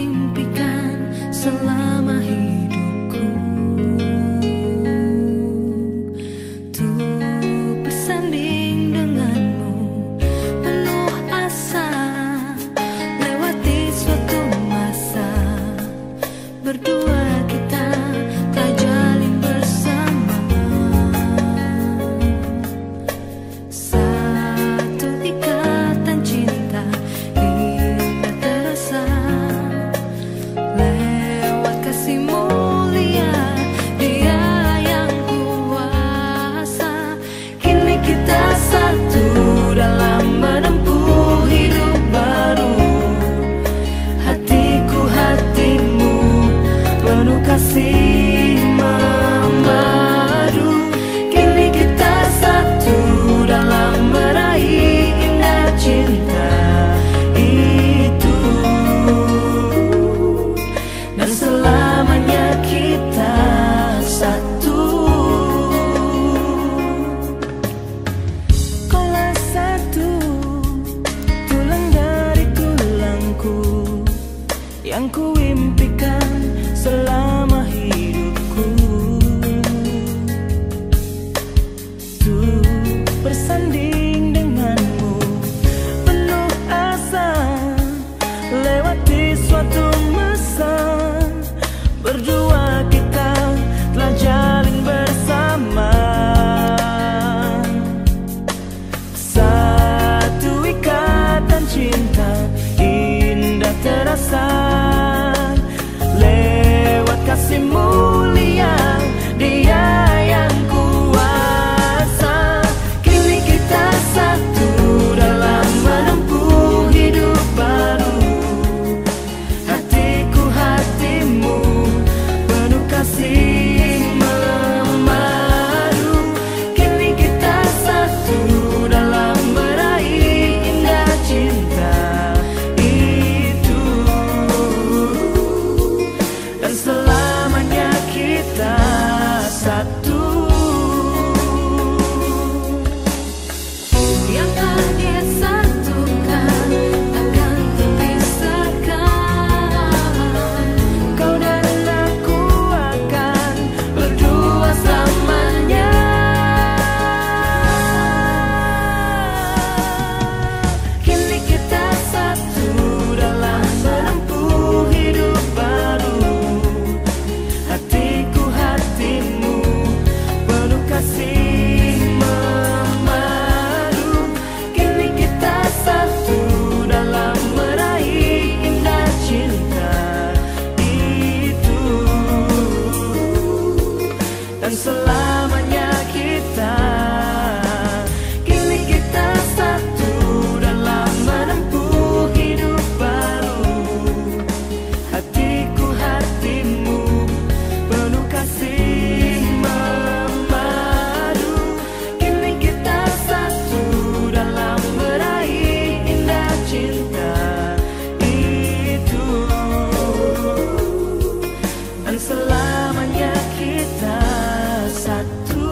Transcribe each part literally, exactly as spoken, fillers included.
Impikan selama hidupku untuk bersanding denganmu, penuh asa lewati suatu masa. Berdua kita telah jalin bersama. Satu ikatan cinta indah terasa lewat kasih mulia Dia yang kuasa. Kini kita satu dalam menempuh hidup baru. Hatiku hatimu penuh kasih memadu. Kini kita satu dalam meraih indah cinta itu. Dan selamanya kita satu. Kaulah satu tulang dari tulangku yang kuimpikan selama hidupku. Untuk bersanding denganmu, penuh asa lewati suatu masa. Berdua kita telah jalin bersama. Satu ikatan cinta indah terasa lewat kasih mulia Dia yang kuasa. Kini kita satu dalam menempuh hidup baru. Hatiku hatimu penuh kasih memadu. Kini kita satu dalam meraih indah cinta itu. Dan selamanya kita satu. Yang telah disatukan takkan terpisahkan. Kau dan aku akan berdua selamanya. Kini kita satu dalam menempuh hidup baru. Hatiku hatimu penuh kasih memadu. Kini kita satu dalam meraih indah cinta itu. Dan selamanya kita, kini kita satu dalam menempuh hidup baru. Hatiku hatimu penuh kasih memadu. Kini kita satu dalam meraih indah cinta itu. Dan selamanya kita satu.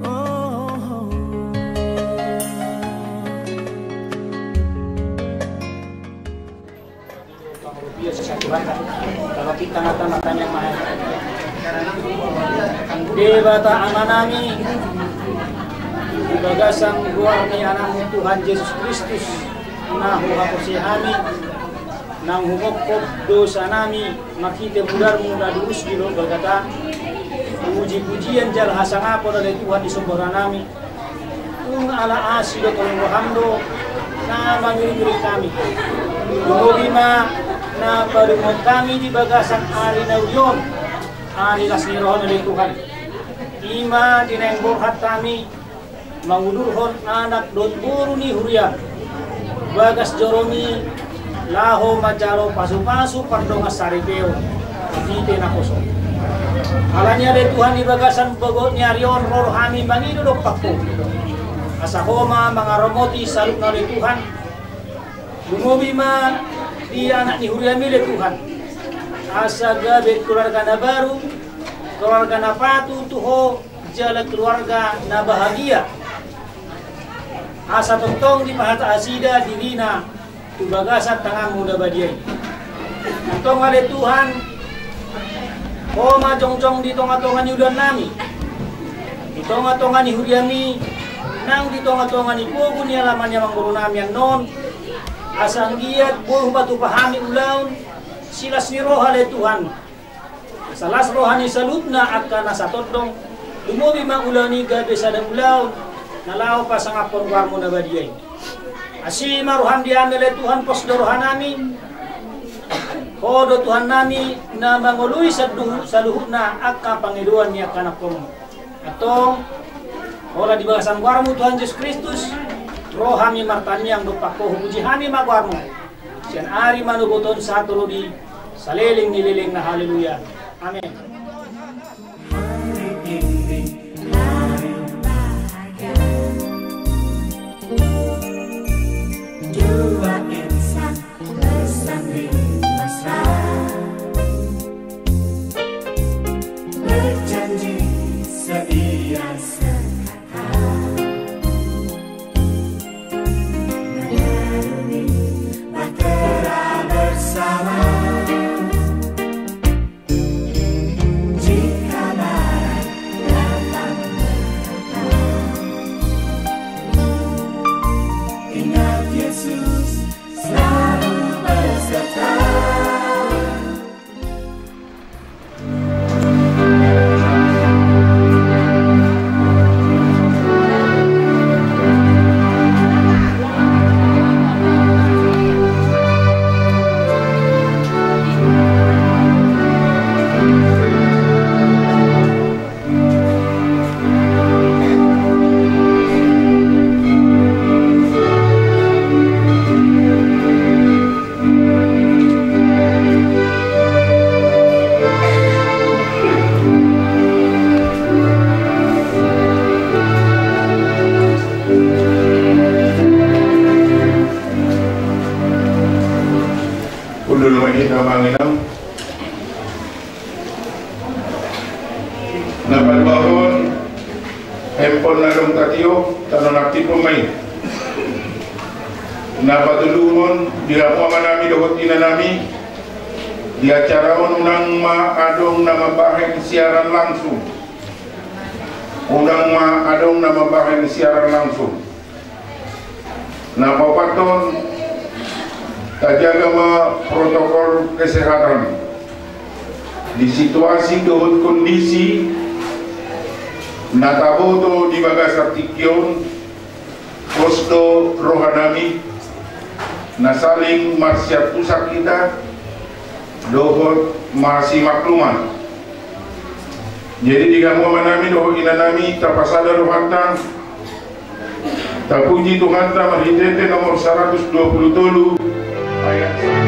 Oh. Kalau kita mata-matanya mahal. Debata Amanami, di bagasan goar ni Anakmu Tuhan Jesus Kristus, na huhapose hami, nang humophop dosanami, marhite mudarmu na durus di lombaga ta. Puji-pujian jala hasangapon ale Tuhan di somba rohanami. Tung ala asi dohot holong roham do na mangiring-iring hami. Lumobi ma na padomuhon hami di bagasan ari na uli on, ari las ni roham ale Tuhan. I ma di naeng borhat hami, mangudurhon anak dohot boru ni huriam, bagas joromi, laho manjalo pasu-pasu pardongan saripeon, marhite naposo. Alani i ale Tuhan, di bagasan bagot ni ari on ro do hami mangido dompak Ho. Asa Ho ma mangaramoti saluhutna ale Tuhan. Lumobi ma di anak ni huriami ale Tuhan. Asa gabe keluarga na baru, keluarga na patuh tu Ho, jala keluarga na bahagia. Asa tongtong dipasahat nasida dirina tu bagasan tanganmu na badia i. Antong ale Tuhan, Ho ma jongjong di tongatonga ni ulaonnami, di tongatonga ni huriami, nang di tongatonga ni pogu ni alaman ni amangborunami annon, asa anggiat boi hupatupa hami ulaon silas ni roha ale Tuhan. Asa las roha ni saluhutna angka na satondong, lumobi ma ulaon i gabe sada ulaon na laho pasangaphon goarmu na badia i. Asi ma roham di hami ale Tuhan, pos do rohanami. Ho do Tuhannami na mangoloi saluhutna angka pangidoan ni angka anakkonmu. Antong, holan di bagasan goarmu Tuhan Jesus Kristus, ro hami martangiang dompak Ho, hupuji hami ma goarmu sian ari manobothon sahat tu leleng ni lelengna. Haleluya. Amen. Hari ini hari bahagia, dua insan bersanding mesra, berjanji setia sekata, mengarungi bahtera bersama. Jika baik dalam berkata, ingat Yesus selalu beserta. Hundul ma hita, amang inang. Na paduahon, handphone na adong tatiop, tanonangkithon ma i. Na patoluhon, di hamu amanami dohot inanami, di acara on unang ma adong na mambahen siaran langsung. Unang ma adong na mambahen siaran langsung. Na paopathon, tajaga ma protokol kesehatan. Di situasi dohot kondisi na taboto di bagasan tingki on, pos do rohanami na saling marsiantusan hita dohot marsimakluman. Jadi di hamu amanami dohot inanami, tapasada rohanta, tapuji Tuhanta marhitehite nomor saratus dua pulu tolu ayat satu.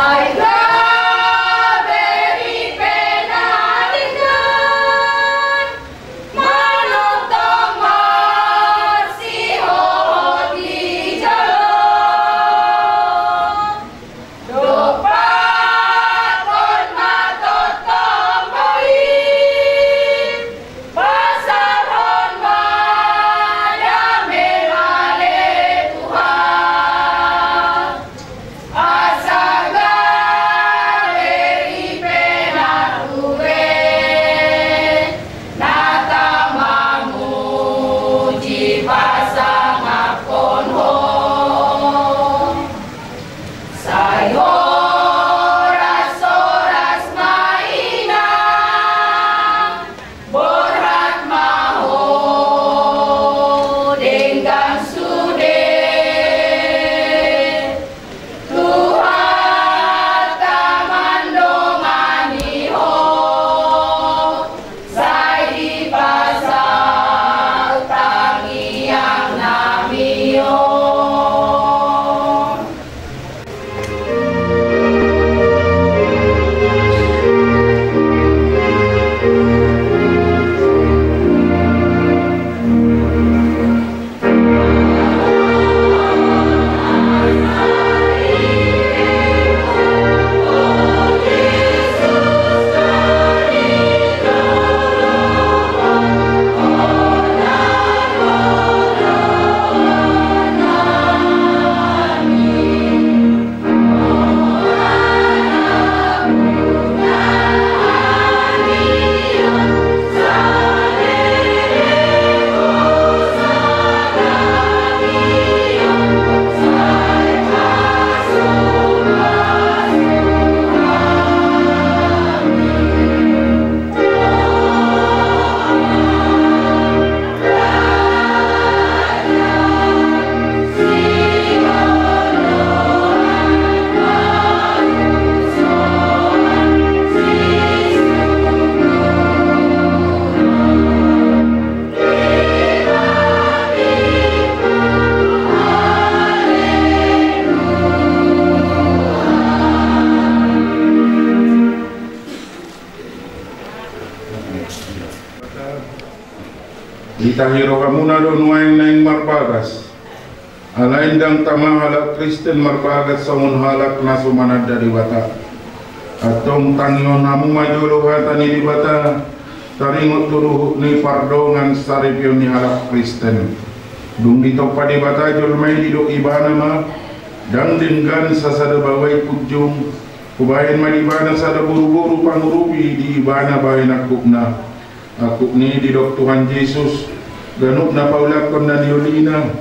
Ai gabe ripe na denggan, manongtong marsihohot di jolo. Dompakkon ma tongtong boi, pasahathon ma dame ale Tuhan. Asa gabe ripe na ture, na tama muji pasangaphon Ho. Sai horas-horas ma inang, borhat ma ho denggan sude. Tuhanta mandongani ho, sai dipasahat tangiangnami on. Ditahi rohamuna do nuaeng naeng marbagas. Alai ndang tama halak Kristen marbagas songon halak na so mananda Debata. Antong tangihon hamu ma jolo hata ni Debata, taringot tu ruhut ni pardongan saripeon ni halak Kristen. Dung ditompa Debata jolma i, didok Ibana ma, ndang denggan sasada baoa i punjung, hubahen ma di Ibana sada boruboru pangurupi di Ibana bahen angkupna. Angkup ni i didok Tuhan Jesus, ganup na paulakhon na niolina,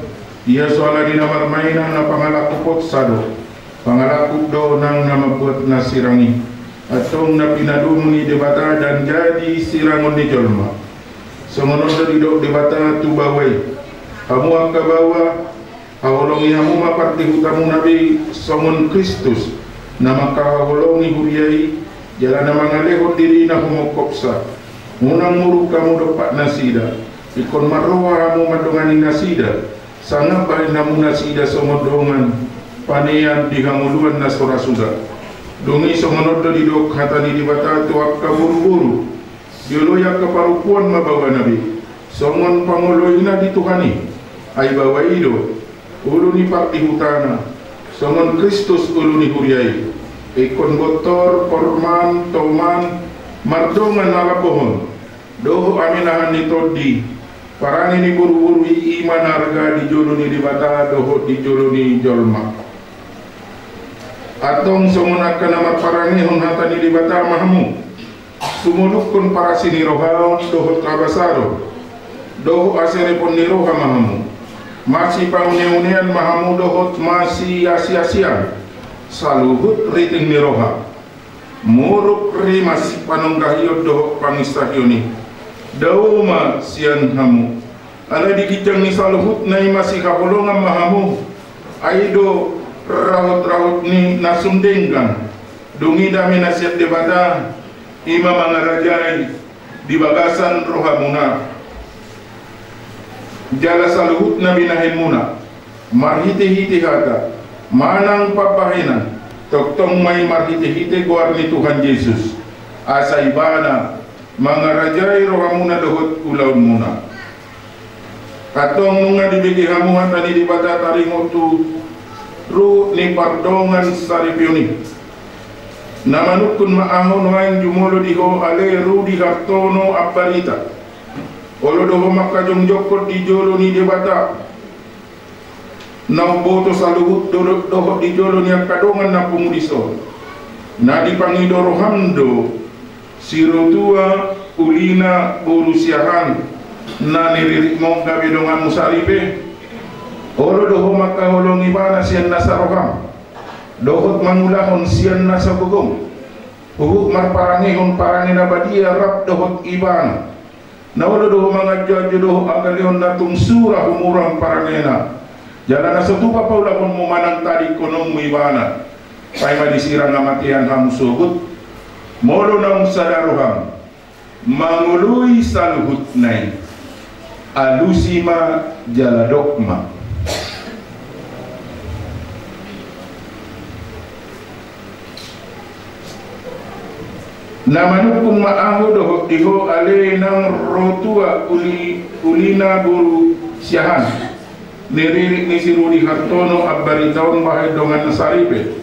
ia so ala ni na marmainang na pangalangkuponsa do. Pangalangkup do nang na mambuat na sirang i. Antong na pinadomu ni Debata ndang jadi sirangon ni jolma. Songon on do didok Debata tu baoa i. Hamu angka baoa, haholongi hamu ma pardihutamuna be songon Kristus, na mangkaholongi huria i, jala na mangalehon dirina humongkopsa. Unang muruk hamu dompak nasida, ingkon marroha hamu mandongani nasida, sangap bahen hamu nasida songon dongan panean di hangoluan na so ra suda. Dung i songon on do didok hata ni Debata tu angka boruboru, dioloi angka parompuan ma baoana be songon pangoloina di Tuhan i. Ai baoa i do ulu ni pardihutana, songon Kristus ulu ni huria i. Ingkon bontor, porman, toman, mardongan halambohon dohot haminahan ni tondi. Parange ni boruboru i i ma na arga di jolo ni Debata dohot di jolo ni jolma. Antong songon angka na marparangehon hata ni Debata ma hamu. Sumolukhon parasi ni roha dohot habasaron dohot haserepon ni roha ma hamu. Masipauneunean ma hamu dohot masiasiasian saluhut riting ni roha. Muruk rimas panonggahion dohot panginsahion i, dao ma sian hamu. Alai di ginjang ni saluhutna i ma sihaholongan ma hamu. Ai do rahutrahut ni na sun denggan. Dung i dame na sian Debata, i ma mangarajai di bagasan rohamuna. Jala saluhutna binahenmuna, marhitehite hata manang pambahenan, Tongtong ma i marhitehite goar ni Tuhan Jesus, asa Ibana mangarajai rohamuna dohot ulaonmuna. Antong nunga dibege hamu hata ni Debata taringot tu ruhut ni pardongan saripeon i. Na manungkun ma ahu nuaeng jumolo di ho ale Rudi Hartono Ambarita. Olo do ho mangkajongjongkon di jolo ni Debata na umboto saluhut do-, dohot di jolo ni angka dongan na pungu dison. Na dipangido roham do si Rotua Ulina boru Siahaan na niriritmon gabe donganmu saripe. Olo do ho mangkaholongi ibana sian nasa roham dohot mangulahon sian nasa gogom huhut marparangehon parange na badia rap dohot ibana. Na olo do ho manganjoanjo dohot hagaleon na tung sura humurang parangena. Jala na so tupa paulakonmu manang tadingkononmu ibana. Paima disirang hamatean hamu sogot. Molo naung sada roham mangoloi saluhutna i, alusi ma jala dok ma. Na manungkun ma ahu dohot di ho ale inang Rotua Uli-, Ulina boru Siahaan, niririt ni si Rudi Hartono Ambarita on bahen donganna saripe.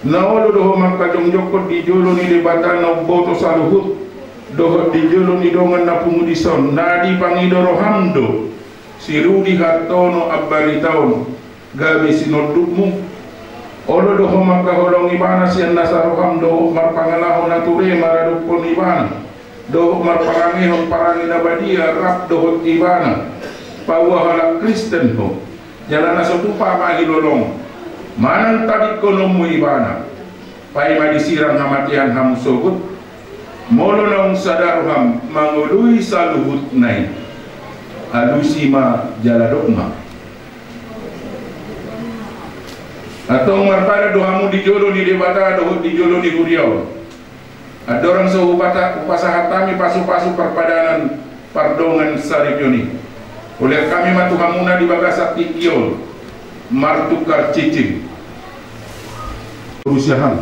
Na olo do ho mangkajongjongkon di jolo ni Debata na umboto saluhut dohot di jolo ni dongan na pungu dison. Na dipangido roham do si Rudi Hartono Ambarita on gabe sinondukmu. Olo do ho mangkaholongi ibana sian nasa roham dohot marpangalaho na ture maradophon ibana dohot marparangehon parange na badia rap dohot ibana. Paboa halak Kristen ho, jala na so tupa mangilolong manang tadingkononmu ibana. Paima disirang hamatean hamu sogot. Molo naung sada roham mangoloi saluhutna i, alusi ma jala dok ma. Antong marpadan do hamu di jolo ni Debata dohot di jolo ni huria on. Andorang so hupata-, hupasahat hami pasupasu parpadanan pardongan saripeon i, hulean hami ma tu hamuna di bagasan tingki on martukar cincin. Boru Siahaan,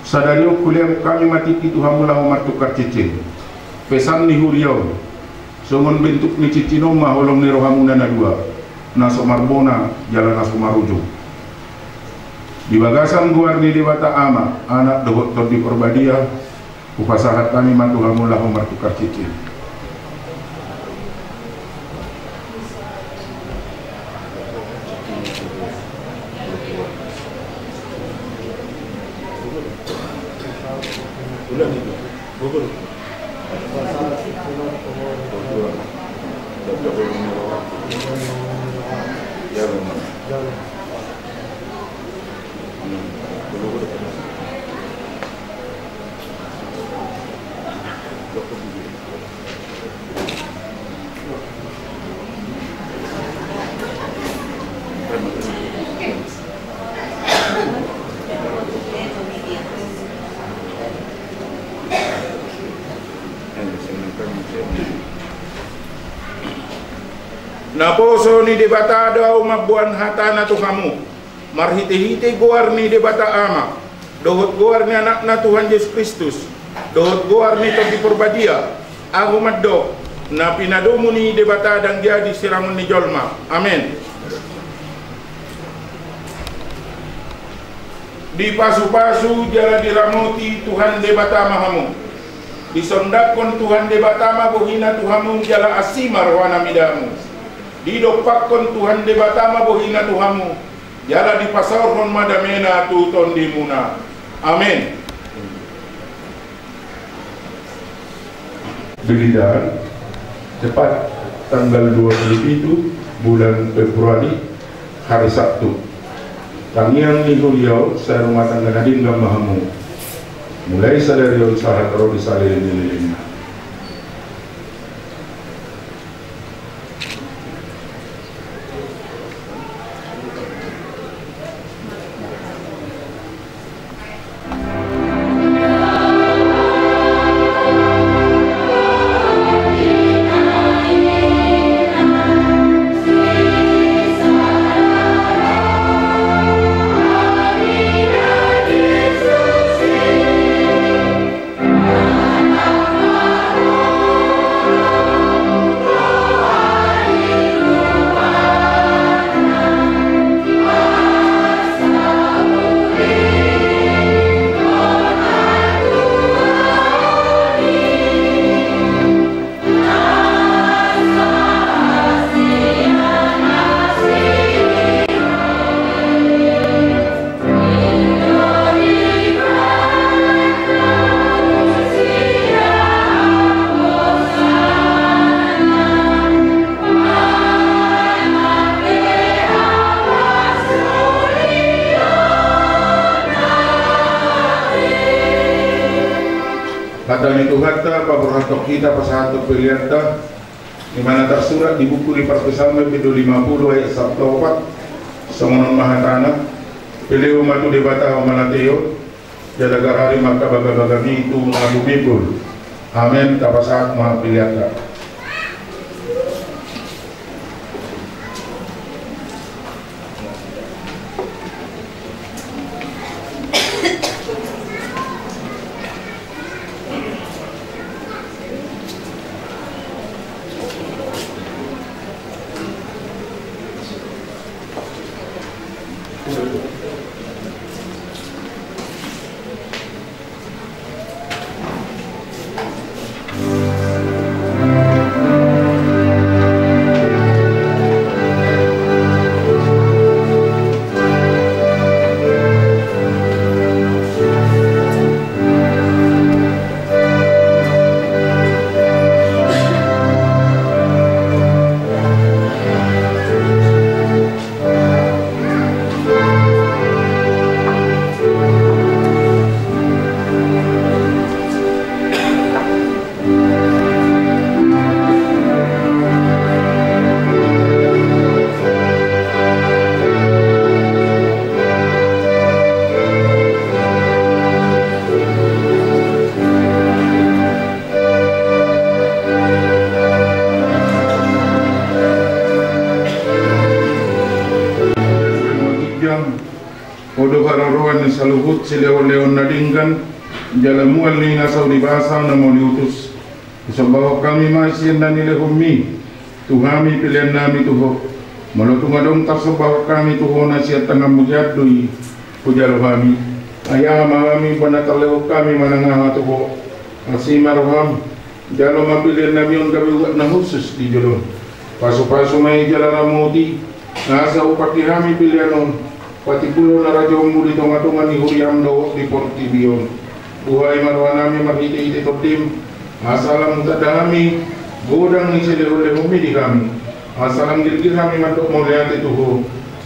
sadari on hulean hami ma tingki tu hamu laho martukar cincin. Pesan ni huria on, songon bentuk ni cincin on ma holong ni rohamuna na dua, na so marbona jala na so marujung. Di bagasan goar ni Debata Ama, Anak dohot Tondi Porbadia, hupasahat hami ma tu hamu laho martukar cincin. Naposo ni Debata do ahu mamboan hatana tu hamu, marhitehite goar ni Debata Ama, dohot goar ni Anakna Tuhan Jesus Kristus, dohot goar ni Tondi Porbadia, ahu mandok, na pinadomu ni Debata ndang jadi sirangon ni jolma. Amen. Dipasupasu jala diramoti Tuhan Debata ma hamu. Disondangkon Tuhan Debata ma bohina tu hamu jala asi ma rohana mida hamu. Didompakkon Tuhan Debata ma bohina tu hamu, jala dipasaorhon ma damena tu tondimuna. Amen. Berita, tepat tanggal dua puluh pitu bulan Februari, hari Sabtu. Tangiang ni huria on sai rumah tangga na denggan ma hamu. Mulai sadari on sahat ro di saleleng ni lelengna. Hata ni Tuhanta paborhathon hita pasahathon peleanta, di mana tarsurat di buku ni Parpsalmen bindu lima pulu ayat sampulu opat, songon on ma hatana: Pelehon ma tu Debata ho manateon, jala garari ma angka bagabagami tu na tumimbul. Amen. Tapasahat ma peleanta. Ho do haroroan ni saluhut silehonlehon na denggan, jala mual ni na saur ni basa na mauliutus. Husombahon hami ma sian na nilehonmi tu hami peleannami tu ho. Molo tung adong tarsombahon hami tu ho na sian tanganmu hian do i, hujalo hami. Ai aha ma hami umbahen na tarlehon hami manang aha tu ho. Asi ma roham, jalo ma peleannami on gabe uap na hushus di jolo on. Pasupasu ma i jala ramoti, asa hupakke hami pelean on patimbulhon harajaonmu di tongatonga ni huriam dohot di portibi on. Buhai ma rohanami marhitehite Tondim, asa lam hutanda hami godang ni silehonlehonmi di hami, asa lam girgir hami mandok mauliate tu ho,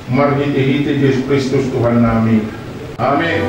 marhitehite Jesus Kristus Tuhannami. Amen.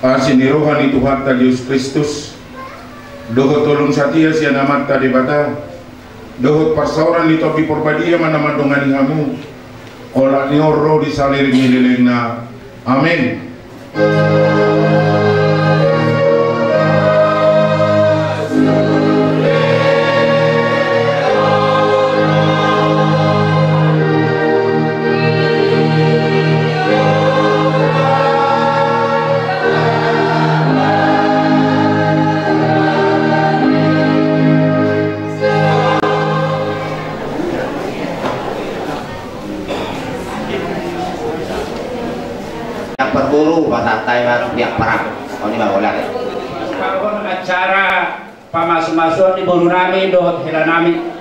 Asi ni roha ni Tuhanta Jesus Kristus, dohot holong satia sian Amanta Debata, dohot parsaoran ni Tondi Porbadia ma na mandongani hamu, olat ni on ro di saleleng ni lelengna. Amen. Yang perguru, pasahat hami ma tu pihak perang. Oni ma bola. Acara pamasumasuon ni borunami dohot helanami.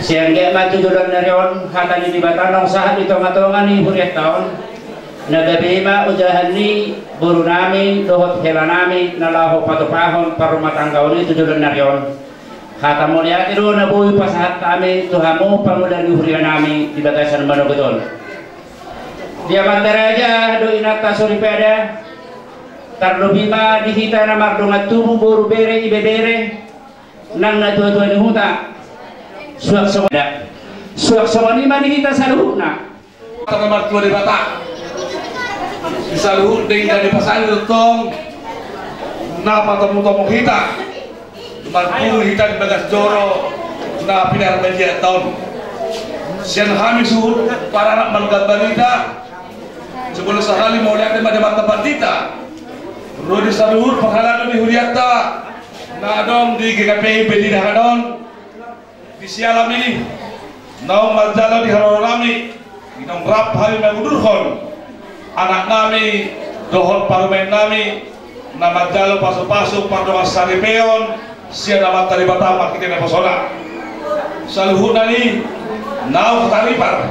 Sai anggiat ma tu joloan ni ari on hata ni Debata naung sahat di tongatonga ni hurianta on, na gabe i ma ojahan ni borunami dohot helanami na laho patupahon parrumatanggaon i tu joloan ni ari on. Hata mauliate do na boi pasahat hami tu hamu pangula ni hurianami di bagasan manogot on. Di amanta raja dohot inanta soripada, Tarlobi ma di hita na mardongan tubu, boru, bere, ibebere, nang natuatua ni huta. Suang songon i ma di hita saluhutna. Tano martua Debata. Di saluhut denggan ni pasangi tongtong na patomutomu hita. Marpungu hita di bagas joro na pinarbadia taon. Sian hami suhut paranak marga Barita. Sebelum sahali mauliate ma di mata pandita. Ro di saluhut parhalado ni hurianta na adong di G K P I Bedinahan on. Di siala nami naung manjalo di haroro nami, naung rap hami mangudurhon anak nami dohot parumaen nami na manjalo pasupasu pardongan saripeon sian Amanta Debata marhite naposona. Saluhutna i naung taripar.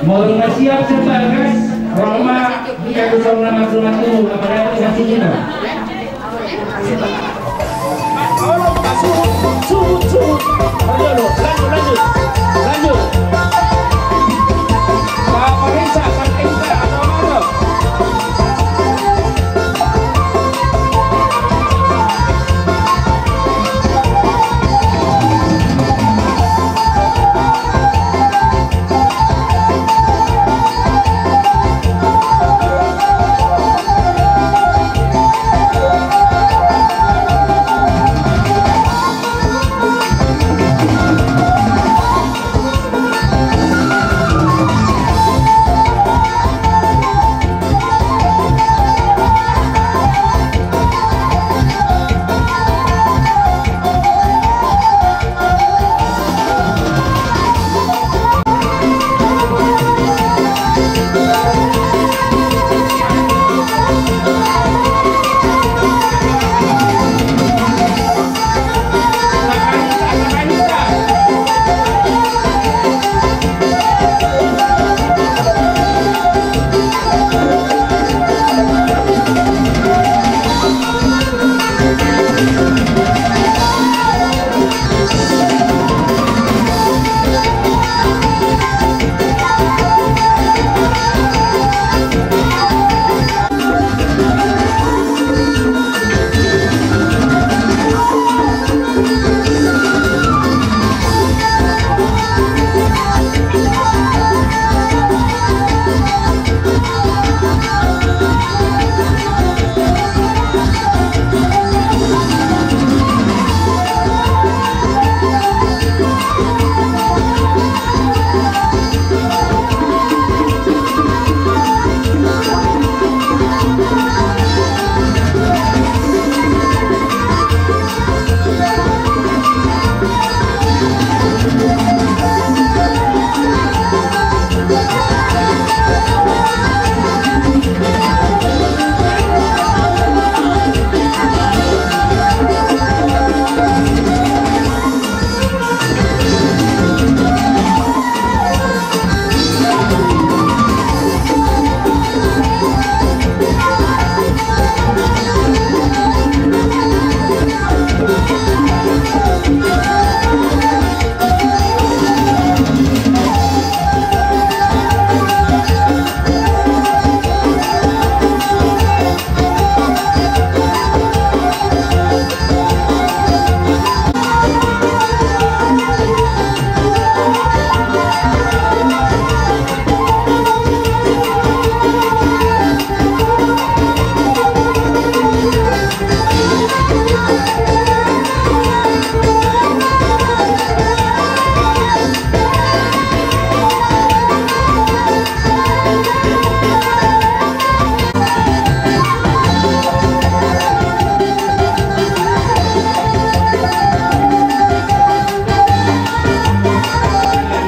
Molo na siap sebagas, ro ma, ia tu song nama tu matu, apalagi kasih kita.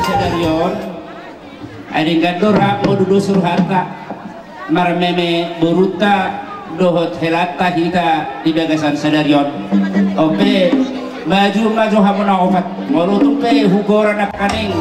Sadari on, ai denggan do rap modus do surhata. Marmeme borunta dohot helanta hita di bagasan sadari on. Ope, maju maju hamu na opat. Molo tung pe hugora nangkaning.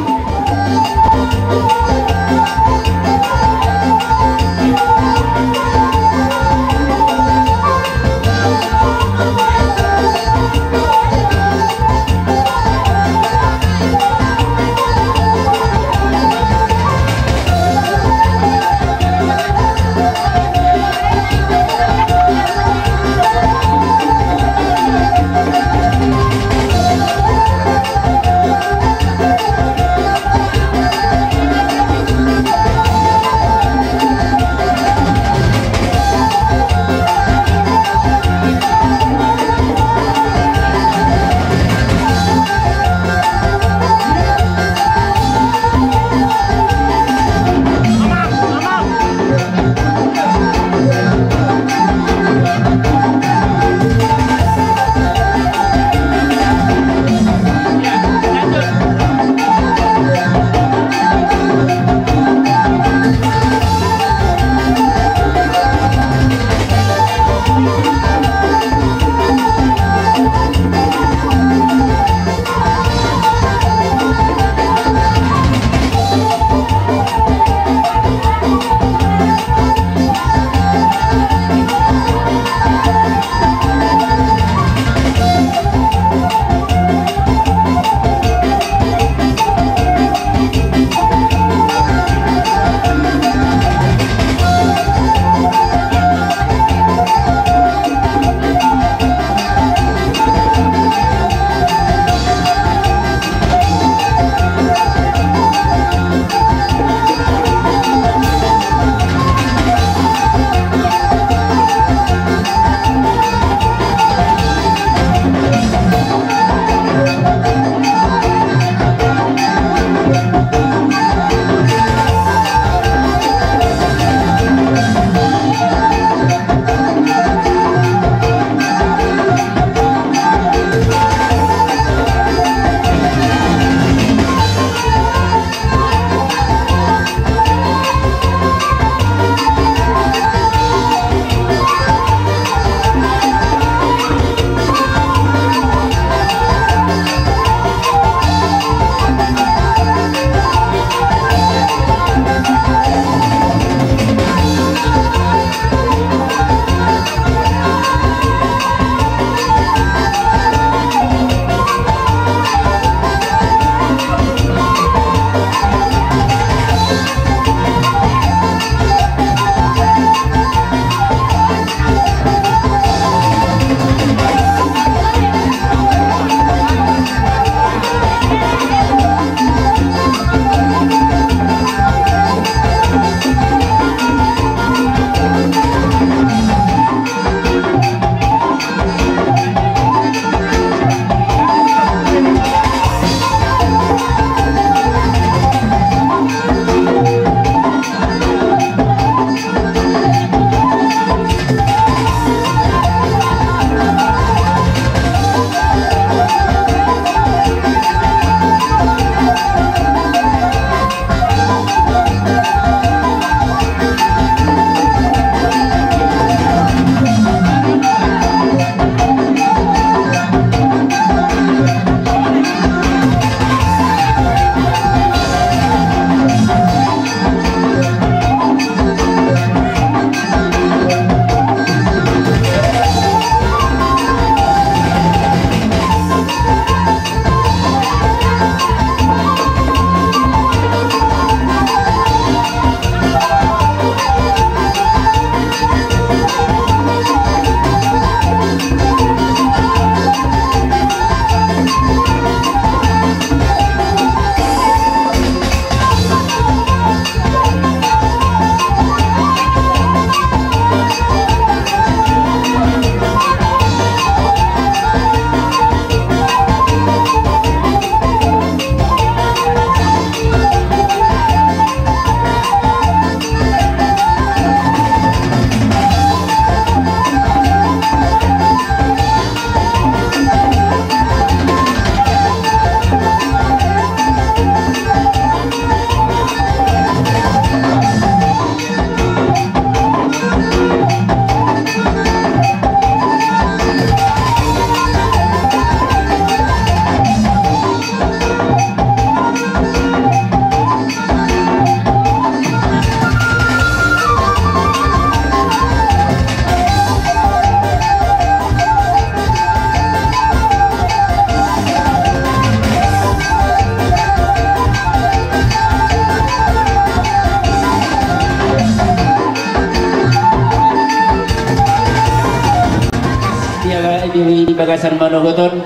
Bagasan manogot on,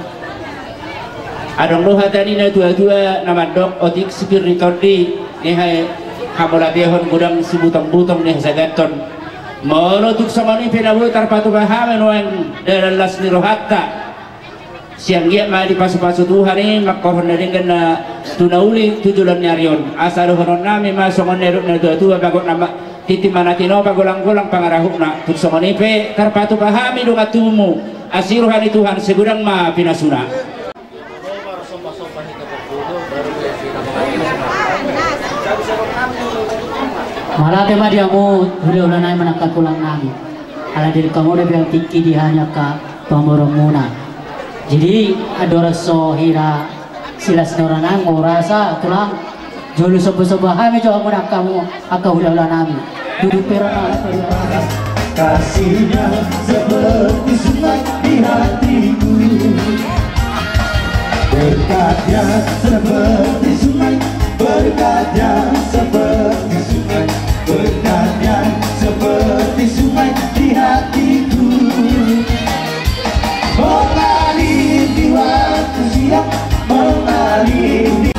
adong do hata ni natuatua na mandok: Otik sipir ni tondi, ni hai hamauliatehon, godang sibutongbutong ni hasagathon. Molo tung songon i pe na boi tarpatupa hami nuaeng dalan las ni rohanta, sai anggiat ma dipasupasu Tuhan i mangkorhon na denggan na tu na uli tu joloan ni ari on. Asa dohonon nami ma songon na nidok ni natuatua: Bagot na ma-, tintin ma na tinopa, golanggolang pangarahutna. Tung songon i pe tarpatupa hami dongan tubumu, asi roha ni Tuhan, sai godang ma pinasuna. Mauliate ma di hamu hulahula nami, manang angka tulang nami. Ala diri hamu dope tingki di hami angka pamoruonmuna. Jadi andorang so hira silas ni roha nami, rasa tulang, jolo sombasomba hami jo hamu nang hamu angka hulahula nami. Duduk pera na. Kasihnya seperti sungai di hatiku. Berkatnya seperti sungai, berkatnya seperti sungai, berkatnya seperti sungai di hatiku. Mengalir di waktu siang, mengalir di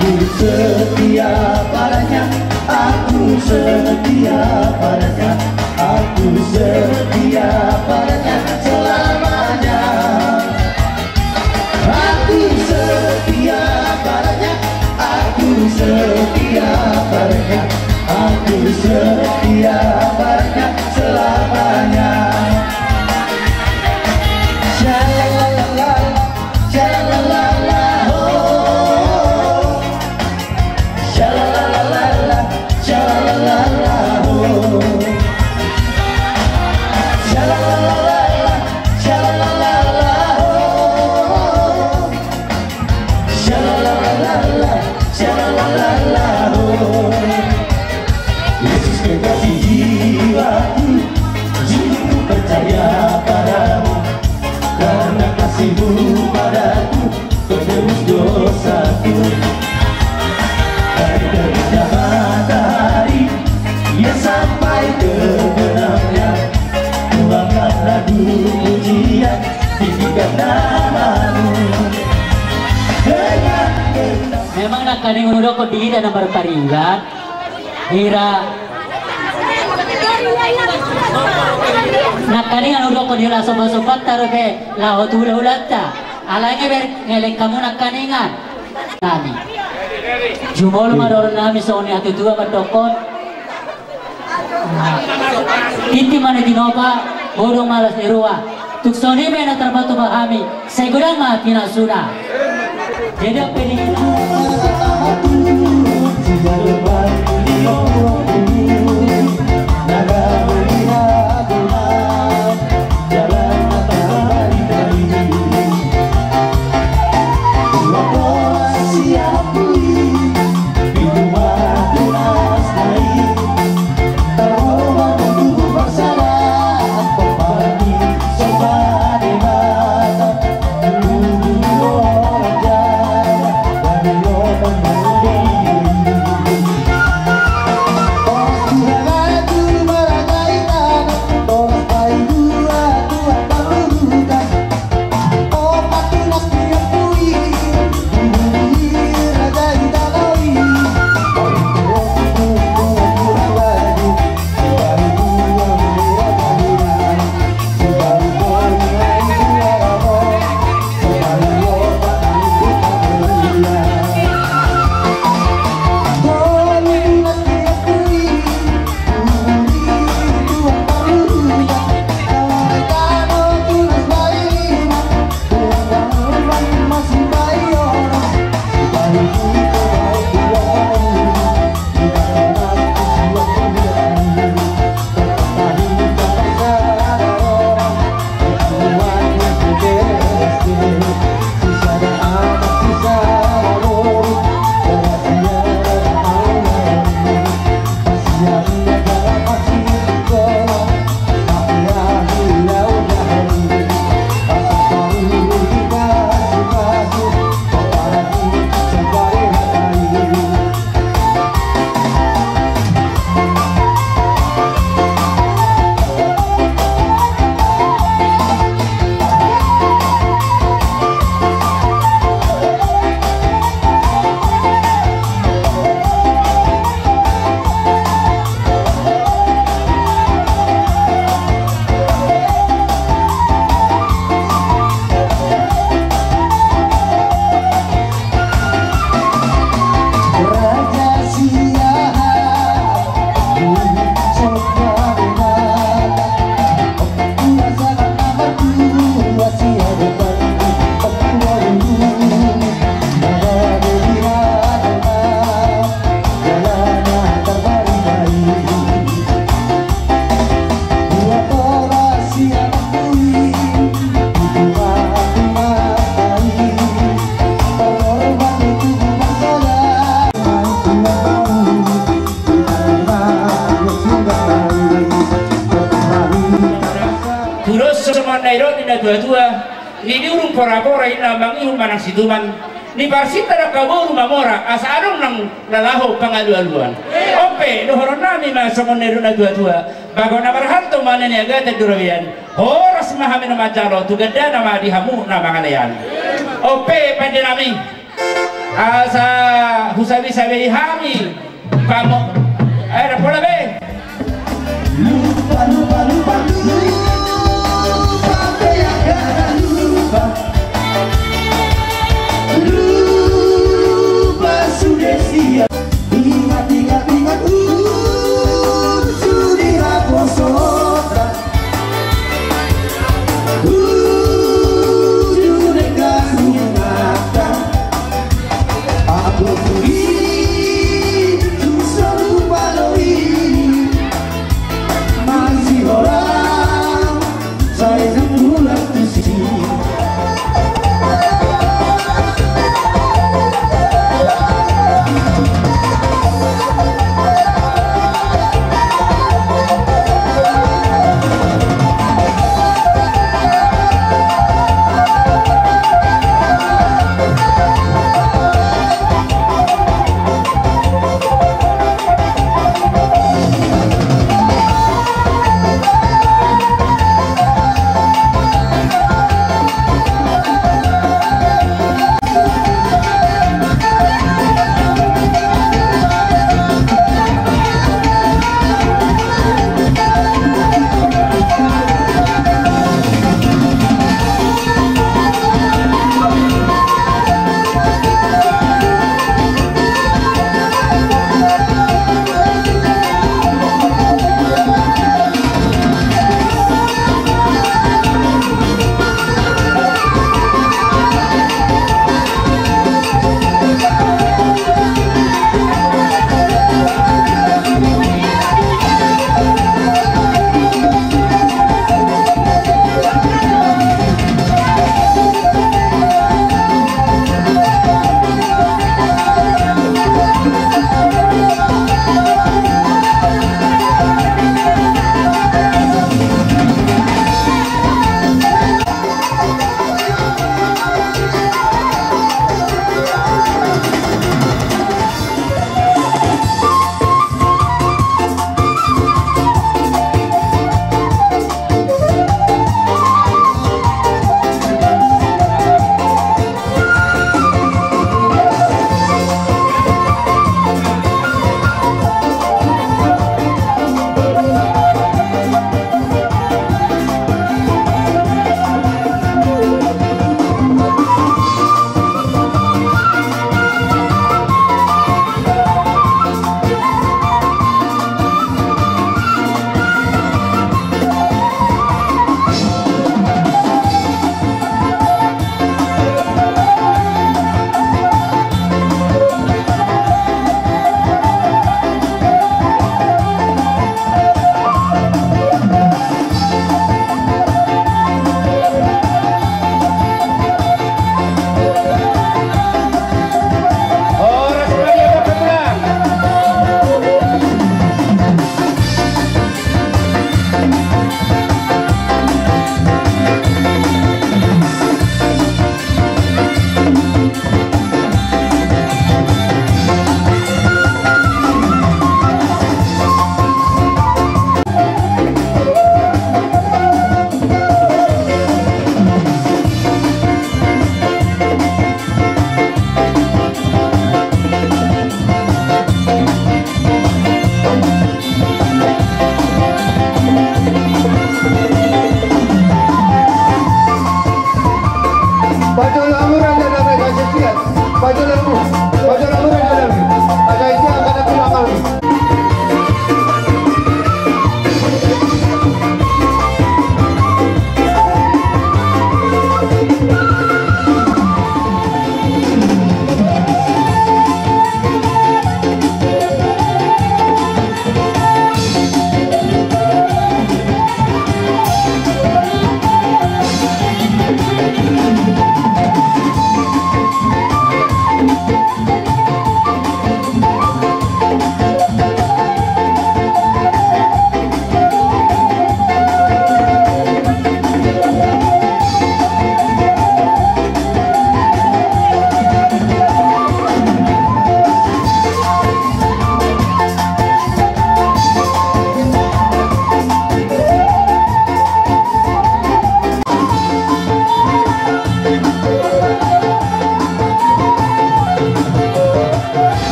Aku setia padanya, aku setia padanya, aku setia padanya selamanya. Aku setia padanya, aku setia padanya, aku setia padanya selamanya. Sha-la-la-la-la, sha-la-la-la-la, oh. Sha-la-la-la-la, sha-la-la-la-la, oh. Sha-la-la-la-la, sha-la-la-la-la, oh. Sha-la-la-la-la, sha-la-la-la-la, oh. Yesus kekasih jiwaku, sungguh ku percaya padamu, karena kasih-Mu padaku, kau tebus dosaku. Dari terbitnya matahari, ia sampai terbenamnya, ku akan lagu pujian, tinggikan nama-Mu. Dengan genap. Memang nangkaningan hudokkon di ida na marparingan. Hira. Nangkaningan hudokkon hira sombasomba taruh ke laho tu hulahulanta. Alai ngeber ngelek hamu nangkaningan. Nami. Jumolo ma dohonon nami songon i, hatuatua mandokkon. Tintin ma na tinopa, godang ma las ni roha. Tung songon i pe na tarpatupa hami, sai godang ma pinasuna. Jadi, apa ini? Pora-pora inna mangihut manang situman. Ni parsinta dangka boru mamora asa adong nang na laho pangalu-aluan. On pe dohononnami ma songon na nidok ni na tua-tua. Bagot na marhalto ma na niagatan di robean. Horas ma hami na manjalo tu gandana ma di hamu na mangalean. On pe pandenami. Asa husabe-sabei hami. Pamo. Ayo, na pola be. Lupa, lupa, lupa, lupa, pe ya, ya, lupa. Lupa sude sia. Ingat, ingat, ingat, uh, sude haposotan. Uh, sude kasungatan. Aku puri, tu salu baloi. Masih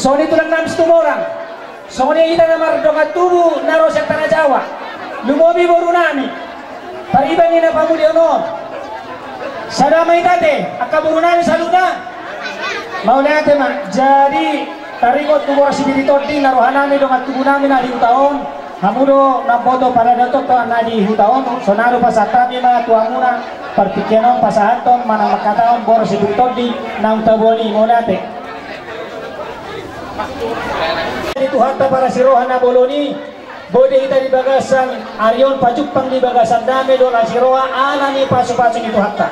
Songon i tulang nami Situmorang. Songon i hita na mardongan tubu na ro sian Tanah Jawa. Lumobi boru nami. Pariban ni na pamulion on. Sada ma hita ate, angka boru nami saluhutna. Mauliate ma. Jadi taringot tu boras sibiri tondi na roha nami dongan tubu nami na di huta on. Hamu do na boto paradaton na di huta on, sonari pasahat hami ma tu hamuna partingkian on pasahathon manang mangkatahon boras sibiri tondi naung taboan i, mauliate. Di Tuhanta parasiroha na bolon i, boi do hita di bagasan ari on pajumpang di bagasan dame dohot asi roha ala ni pasupasu ni Tuhanta.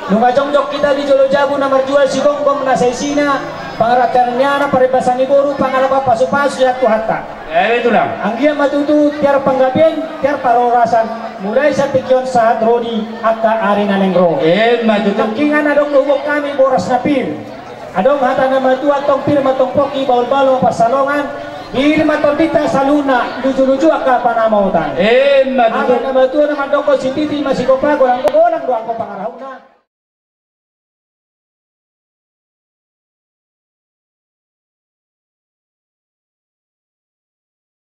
Nunga jongjong hita di jolo jabu na marjual sigomgom na saisina, pangarantoan ni anak, paribasa ni boru, pangalapan pasupasu sian Tuhanta. Eme tulang. Anggiat ma tutu tiar panggabean, tiar parhorasan, mulai sian tingki on sahat ro di angka ari na naeng ro. Eme tutu. Nangkiningan adong do huboan hami boras na pir. Adong hata ni na matua, tong pir ma tong pongki, bahulbahul ma pansalongan. Pir ma tondinta saluhutna, lujuluju angka panamotan. Eme tutu. Hata ni na matua na mandok, sititi ma sigopa, golanggolang do angka pangarahutna.